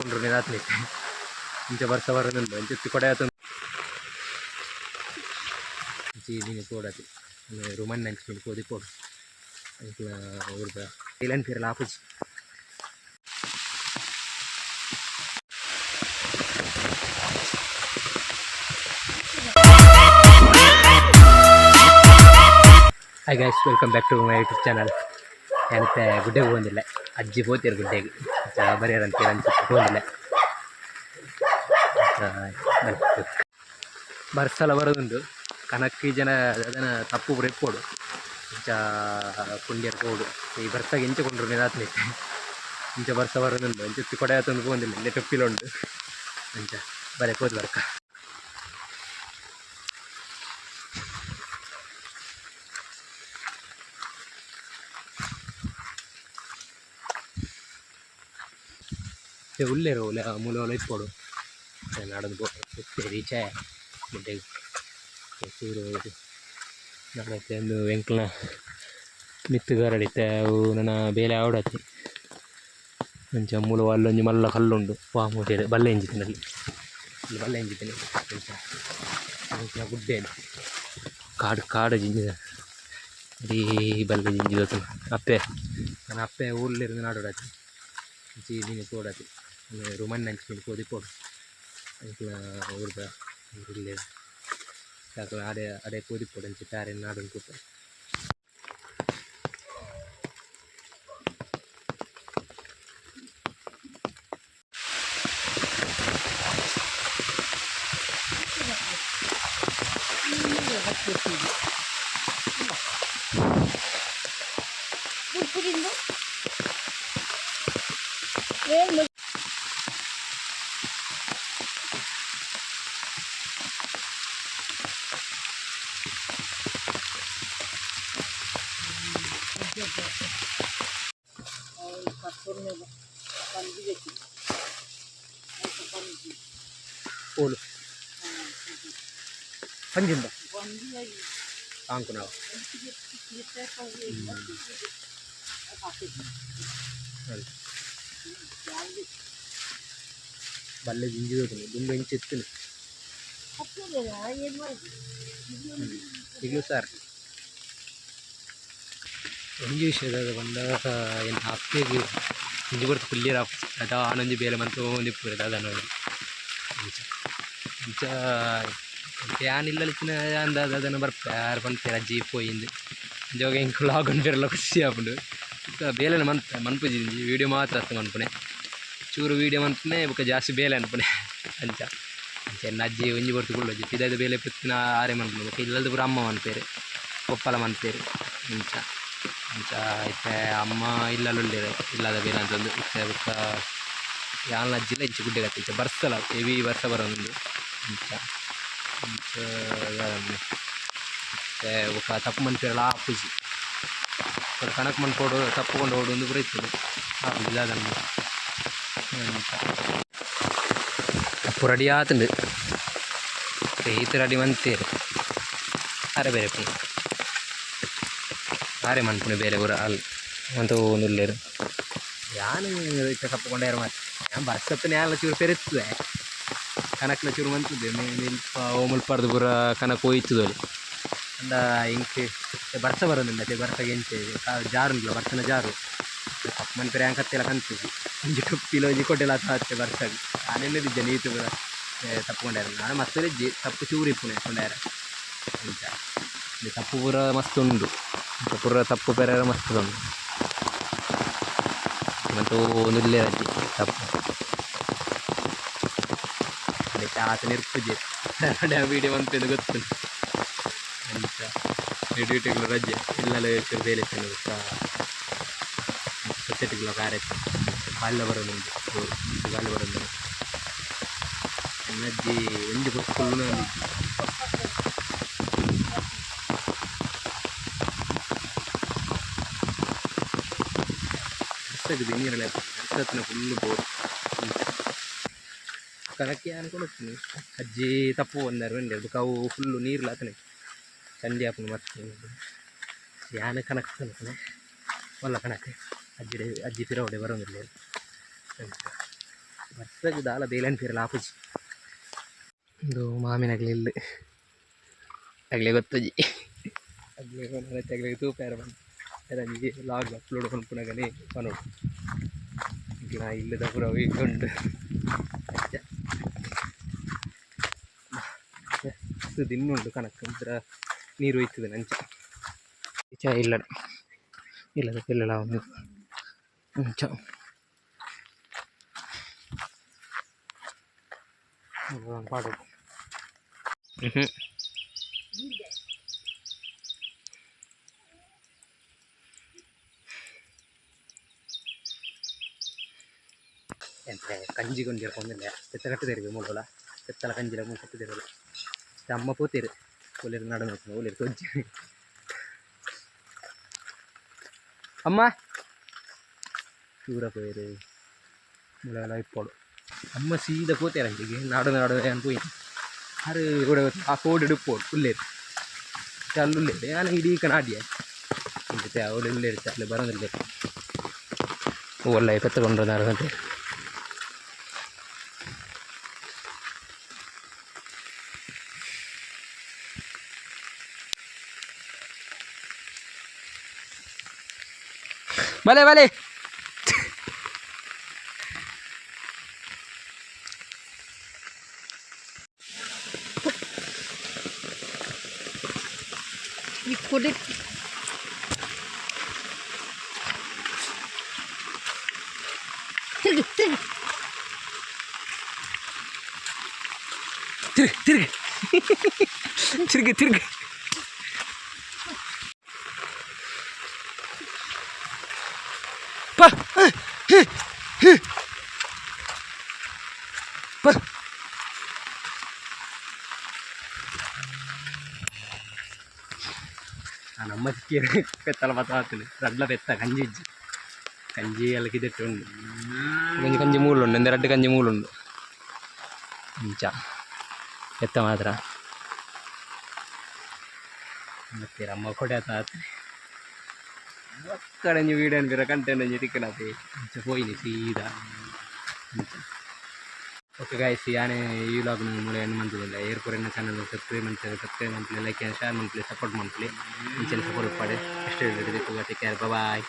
ಕೊಂಡ್ರು ಇಂಚ ಬರ್ಸ ಬರೋದುಂಡು ಅಂಚ ಕೊಡೆ ಆತೊಂದು ಇಂಚಿ ತೋಡತಿ ರುಮನ್ ಅಂಚಿ ಪೋದಿ ಪೋಡು ಅಂಚಿನ ಊರ್ದ ಇಲನ್ ಪಿರಲ ಆಪುಜಿ. Hi guys, welcome back to my YouTube channel. ಏನತ್ತೆ ಗುಡ್ಡೆಗೆ ಹೋಗಿಲ್ಲ, ಅಜ್ಜಿ ಪೋತೀರು ಗುಡ್ಡೆಗೆ ಬರೆಯರಂತೀರ ಅನ್ಸುತ್ತೆ. ಹೋಗಿಲ್ಲ, ಬರ್ಸಲ ಬರೋದುಂಡು. ಕನಕ್ ಜನ ಅದನ್ನ ತಪ್ಪು ಪೂರ ಇಪ್ಪೋಡು, ಇಂಚ ಕುಂಡಿಯರ್ ಪೋಡು. ಈ ಬರ್ಸಾಗ ಎಂಚ ಕೊಂಡ್ರು ನಿದಾತ್ನೆ. ಇಂಚ ಬರ್ಸ ಬರೋದುಂಡು, ಅಂಚ ಕೊಡೆ ಆತೊಂದು ಪೋಂದಿಲ್ಲ, ಇಲ್ಲೇ ಟೊಪ್ಪಿಲ ಉಂಡು. ಅಂಚ ಬರೆ ಪೋದು ಬರ್ಕ. ಉಲ್ಲೇರು ಒಲೆ ಮೂಲ ಒಲೆ ಇಪ್ಪೋಡು ನಾಡೊಂದು ರೀಚೆ ಗುಡ್ಡೆಗ್ ಚೂರು ನಾಡತ್ತೆ. ಒಂದು ಎಂಕ್ಲ ಮಿತ್ತ್ ಗರಡಿತ್ತೆ, ಅವು ನನ ಬೇಲೆ ಆವಡತ್ತಿ. ಅಂಚ ಮೂಲ ಅಲ್ಲೊಂಜಿ ಮಲ್ಲ ಕಲ್ಲುಂಡು. ವಾ ಮೂಟೆಡ್ ಬಲ್ಲೆ ಇಂಜಿತಿನ ಅಲ್ಲಿ ಅಲ್ಲಿ ಬಲ್ಲೆ ಇಂಜಿತಿನ. ಅಂಚ ಅಂಚಿನ ಗುಡ್ಡೆ ಕಾಡು ಕಾಡು ಜಿಂಜಿದ ಇಡೀ ಬಲ್ಲೆ ಜಿಂಜಿದ. ಅಪ್ಪೆ, ನನ್ನ ಅಪ್ಪೆ ಊರ್ಲಿರ್ದು ನಾಡೋಡತ್ತಿ. ಇಂಚಿ ಇದೀನಿ ತೋಡತ್ತಿ ರುಮನ್ ಅಂಚಿ ಪೋದಿ ಪೋಡು ಅಂಚಿನ ಊರ್ದ ಊರುಲ್ಲೆರ್ ಅಡೆ ಅಡೆ ಪೋದಿ ಪೋಡು. ಅಂಚ ತಾರೆನ್ ನಾಡೊಂದು ತೂಪ. ಓಲು ಪಂಜಿಂದ ತಾಂಕುನವ ಬಲ್ಲೆ ಜಿಂಜಿದೋತುಂಡು. ದುಂಬು ಎಂಚ ಇತ್ತುಂಡು ಈಗಲೂ ಸರ್. ಒಂಜಿ ವಿಷಯದ ಪಂಡ, ಎನ್ನ ಅಪ್ಪೆಗ್ ಒಂಜಿ ಪೊರ್ತು ಕುಲ್ಲಿಯರ ಆಪುಜಿ. ದಾನೊಂಜಿ ಬೇಲೆ ಮಂತೊಂದು ಇಪ್ಪುವೆರ್ ದಾದನ ಅಂಚ. ಅಂಚ ಯಾನ್ ಇಲ್ಲಲ್ ಇತ್ತಿನ ದಾದನ ಬರ್ಪೆ, ಆರ್ ಪನ್ಪೆರ್ ಅಜ್ಜಿ ಪೋಯಿಂದ್. ಜೋಗ ಎಂಕ್ ವ್ಲಾಗ್ ಮನ್ಪೆರೆಲ ಖುಷಿ ಆಪುಂಡು. ಬೊಕ್ಕ ಬೇಲೆನ ಮನ್ಪೆ ಮನ್ಪುಜಿ, ವೀಡಿಯೋ ಮಾತ್ರ ಅತ್ತ ಮನ್ಪುನೆ. ಚೂರು ವೀಡಿಯೋ ಮನ್ಪುನೆ, ಬೊಕ್ಕ ಜಾಸ್ತಿ ಬೇಲೆ ಅನ್ಪುನೆ. ಅಂಚ ಅಂಚ ಎನ್ನ ಅಜ್ಜಿ ಒಂಜಿ ಪೊರ್ತು ಕುಲ್ಲುಜಿ. ಪಿದಾಯ್ದ ಬೇಲೆ ಪುತ್ತಿನ ಆರೆ ಮನ್ಪುನೆ. ಬೊಕ್ಕ ಇಲ್ಲಲ್ದ ಪೂರ ಅಮ್ಮ ಮನ್ಪೆರ್, ಪೊಪ್ಪಲ ಮನ್ಪೆರ್. ಅಂಚ ಅಂಚ ಇತ್ತೆ ಅಮ್ಮ ಇಲ್ಲಲ್ ಉಲ್ಲೆರ್, ಇಲ್ಲದ ಬೇಲೆ ಅಂತಂದು ಇತ್ತೆ. ಬೊಕ್ಕ ಯಾನ್ಲ ಅಜ್ಜಿಲ ಇಂಚ ಗುಡ್ಡೆ ಇಂಚ ಬರ್ಸಲ ಹೆವಿ ಬರ್ಸ ಬರೋದುಂಡು. ಅಂಚ ಅಂಚ ಇತ್ತೆ ಬೊಕ್ಕ ತಪ್ಪು ಮನ್ಪೆರೆಲ ಆಪುಜಿ. ಕಣಕ್ ಮನ್ಪೊಡು, ತಪ್ಪು ಕೊಂಡು ಓಡು ಉಂದು ಪೂರ ಇತ್ತುಂಡು, ಆಪುಜಿ ದಾದ. ಅಂಚ ತಪ್ಪು ರೆಡಿ ಆತುಂಡು, ಈತ್ ರೆಡಿ ಮಂತೇರು. ಅರೆ ಬೇರೆ ಪುನ ಆರೆ ಮನ್ಪುನೆ ಬೇಲೆ ಪೂರ ಅಲ್ ಮಂತೊಂದು ಉಲ್ಲೆರ್. ಯಾನ್ ಇತ್ತೆ ಕಪ್ಪು ಕೊಂಡೇರ ಮಾತ್ರ. ಯಾನ್ ಬರ್ಸತ್ತನೆ ಯಾನ್ಲ ಚೂರು ಪೆರೆತ್ತುವೆ, ಕನಕ್ಲ ಚೂರು ಮಂತುದೆ ಮುಲ್ಪ ಮುಲ್ಪರ್ದು ಪೂರ ಕನಕ್ ಒಯ್ತುದೊಲಿ. ಅಂಡ ಎಂಕ್ ಬರ್ಸ ಬರೋದುಂಡು ಅತೆ, ಬರ್ಸಗ್ ಎಂಚ ಜಾರುಂಡುಲ, ಬರ್ಸನ ಜಾರು. ಕಪ್ಪು ಮನ್ಪೆರೆ ಯಾನ್ ಕತ್ತೆಲ ಕಂತುಜಿ. ಒಂಜಿ ಟೊಪ್ಪಿಲ ಒಂಜಿ ಕೊಡೆಲ ಆತೆ ಬರ್ಸಗ್. ಯಾನ್ ಎನ್ನುದಿಜ್ಜ ನೀತು ಪೂರ ತಪ್ಪು ಕೊಂಡೇರ. ನಾನು ಮಸ್ತ್ ಇಜ್ಜಿ, ತಪ್ಪು ಚೂರು ಇಪ್ಪುನೆ ಕೊಂಡೇರ. ಅಂಚ ತಪ್ಪು ಪೂರ ಮಸ್ತ್ ಉಂಡು. ಪೂರ ತಪ್ಪು ಪೆರೆರ ಮಸ್ತ್ ಉಂಡು. ಮಂತೊಂದು ಅಜ್ಜಿ ತಪ್ಪು ಆತ ನಿರ್ಪುಜೆ ವೀಡಿಯೋ ಮನ್ಪೆಂದು ಗೊತ್ತುಂಡು. ಅಂಚ ಡ್ಯೂಟಿಗ್ಲ ರಜೆ, ಇಲ್ಲಲ ಚೂರು ಬೇಲೆ ಇತ್ತುಂಡು. ಬೊಕ್ಕ ಸೊಸೈಟಿಗ್ಲ ಕಾರ್ಯ ಬಾಲ್ಯ ಬರೋದುಂಡು, ಗಾಳಿ ಬರೋದುಂಡು. ಎನ್ನ ಅಜ್ಜಿ ಒಂಜಿ ಪೊರ್ತು ಕುಲ್ಲುನ ಒಂದಿಜ್ಜಿ. ಬರ್ಸಗ್ ನೀರೆಲ್ಲ ಬರ್ಸತ್ನ ಫುಲ್ ಬೋರ್. ಕನಕ್ಕೆ ಅನ್ಕೊಂಡು ಅಜ್ಜಿ ತಪ್ಪು ಒಂದಾರು ಒಂಡೆ. ಬೊಕ್ಕ ಅವು ಫುಲ್ಲು ನೀರ್ಲ ಆತನೆ ಚಂಡಿ ಆಪುಂಡು ಮಸ್ತ್. ಯಾನ್ ಕನಕ್ ಅನ್ಪುನೆ ಮಲ್ಲ ಕನಕ್. ಅಜ್ಜಿ ಅಜ್ಜಿ ಪಿರವುಡೆ ಬರೋದಿಲ್ಲ. ಬರ್ಸಗ್ ದಾಲ ಬೇಲೆ ಅನ್ಪಿರಲ ಆಪುಜಿ. ಉಂದು ಮಾಮಿನಕ್ಲೆ ಇಲ್ಲ್. ಅಗ್ಲೆ ಗೊತ್ತುಜಿ, ಅಗ್ಲೆ ಅಗ್ಲೆಗ್ ತೂಪೆರೆ ಪಂದ್ ಒಂಜಿ ವ್ಲಾಗ್ ಅಪ್ಲೋಡ್ ಮನ್ಪುನಗನೆ ಪನೊಡು. ಎಂಕ್ಲೆನ ಇಲ್ಲದ ಪೂರ ಉಂಡು. ಅಂಚ ಮಸ್ತ್ ದಿನ್ನ ಉಂಡು ಕಣಕ್ ಮಾತ್ರ ನೀರು ಒಯ್ತುದು ಅಂಚ. ಇಚ ಇಲ್ಲಡೆ ಇಲ್ಲದ ಇಲ್ಲಲ ಉಂಡು ಅಂಚ. ಪಾಡೊಡು. ಎಂತ ಕಂಜಿ ಕೊಂಜಿ ಪೊಂದಿಲ್ಲ ಪೆತ್ತ ಕಟ್ಟುದೇರು ಮೂಲೋಲ ಪೆತ್ತಲ ಕಂಜಿಲ ಮೂಲು ಕಟ್ಟುದೇರು. ಅಮ್ಮ ಪೋತೇರು ಒಲ್ಲೆರ್ ನಡ ಒಲ್ಲೆರ್ ತೊಜ್ಜಿ ಅಮ್ಮ ದೂರ ಪೋಯೆರು. ಮೂಲ ಇಪ್ಪೊಡು. ಅಮ್ಮ ಸೀದಾ ಪೋತೇರು ಅಂಚಿಗೆ ನಾಡು ನಾಡು ಏನ್ ಪೋಯಿ ಆರು ಕೂಡ ಆ ಕೋಡಿಡ್ ಇಪ್ಪೊಡು ಉಲ್ಲೇರು ಅಲ್ಲಿ ಉಲ್ಲೇರು. ಯಾನ್ ಇಡೀ ಕನಾಡಿಯ ಇಂಚ ಅವಳು ಉಲ್ಲೇರು ಅಲ್ಲಿ ಬರೋದಿಲ್ಲ. ಒಳ್ಳೆ ಪೆತ್ತ ಕೊಂಡ್ರೆ ಬಲೆ ಬಲೆ. ಈ ಕೊಡೆ. ತಿರುಗಿ ತಿರುಗಿ. ತಿರ್ಗಿ ತಿರ್ಗಿ ತಿರ್ಗಿ ತಿರ್ಗಿ. ಪ ಪ ನಮ್ಮ ಪೆತ್ತಲ ಪತ್ತ ರಡ್ಲ ಪೆತ್ತ ಕಂಜಿ ಇಜ್ಜಿ. ಕಂಜಿ ಎಲ್ಲ ಕಿದೆಟ್ಟು ಉಂಡು. ಒಂಜಿ ಕಂಜಿ ಮೂಲು ಉಂಡು, ಒಂದು ರಡ್ಡು ಕಂಜಿ ಮೂಲು ಉಂಡು. ಇಂಚ ಪೆತ್ತ ಮಾತ್ರ. ಮತ್ತೆ ಅಮ್ಮ ಕೊಡೆ ಆತ ಒಕ್ಕಡೆ ಒಂಜಿ ವೀಡಿಯೋ ಅನ್ಪಿರ ಕಂಟೆಂಟ್ ಒಂಜಿ ತಿಕ್ಕಲಾತೆ. ಇಂಚ ಪೋಯಿನಿ ಸೀದಾ ಇಂಚ. ಓಕೆ ಗಾಯ್ಸ್, ಯಾನೆ ಈ ವ್ಲಾಗ್ ಮೂಲ ಎಂಡ್ ಮಂತುದಿಲ್ಲ. ಏರ್ಪುರ ಎನ್ನ ಚಾನಲ್ ಸಬ್ಸ್ಕ್ರೈಬ್ ಮಂತಾರೆ ಸಬ್ಸ್ಕ್ರೈಬ್ ಮನ್ಪುಲೆ, ಲೈಕ್ ಶೇರ್ ಮನ್ಪುಲೆ, ಸಪೋರ್ಟ್ ಮನ್ಪುಲೆ. ಇಂಚನೆ ಸಪೋರ್ಟ್ ಉಪ್ಪಡ್. Next take care, boy.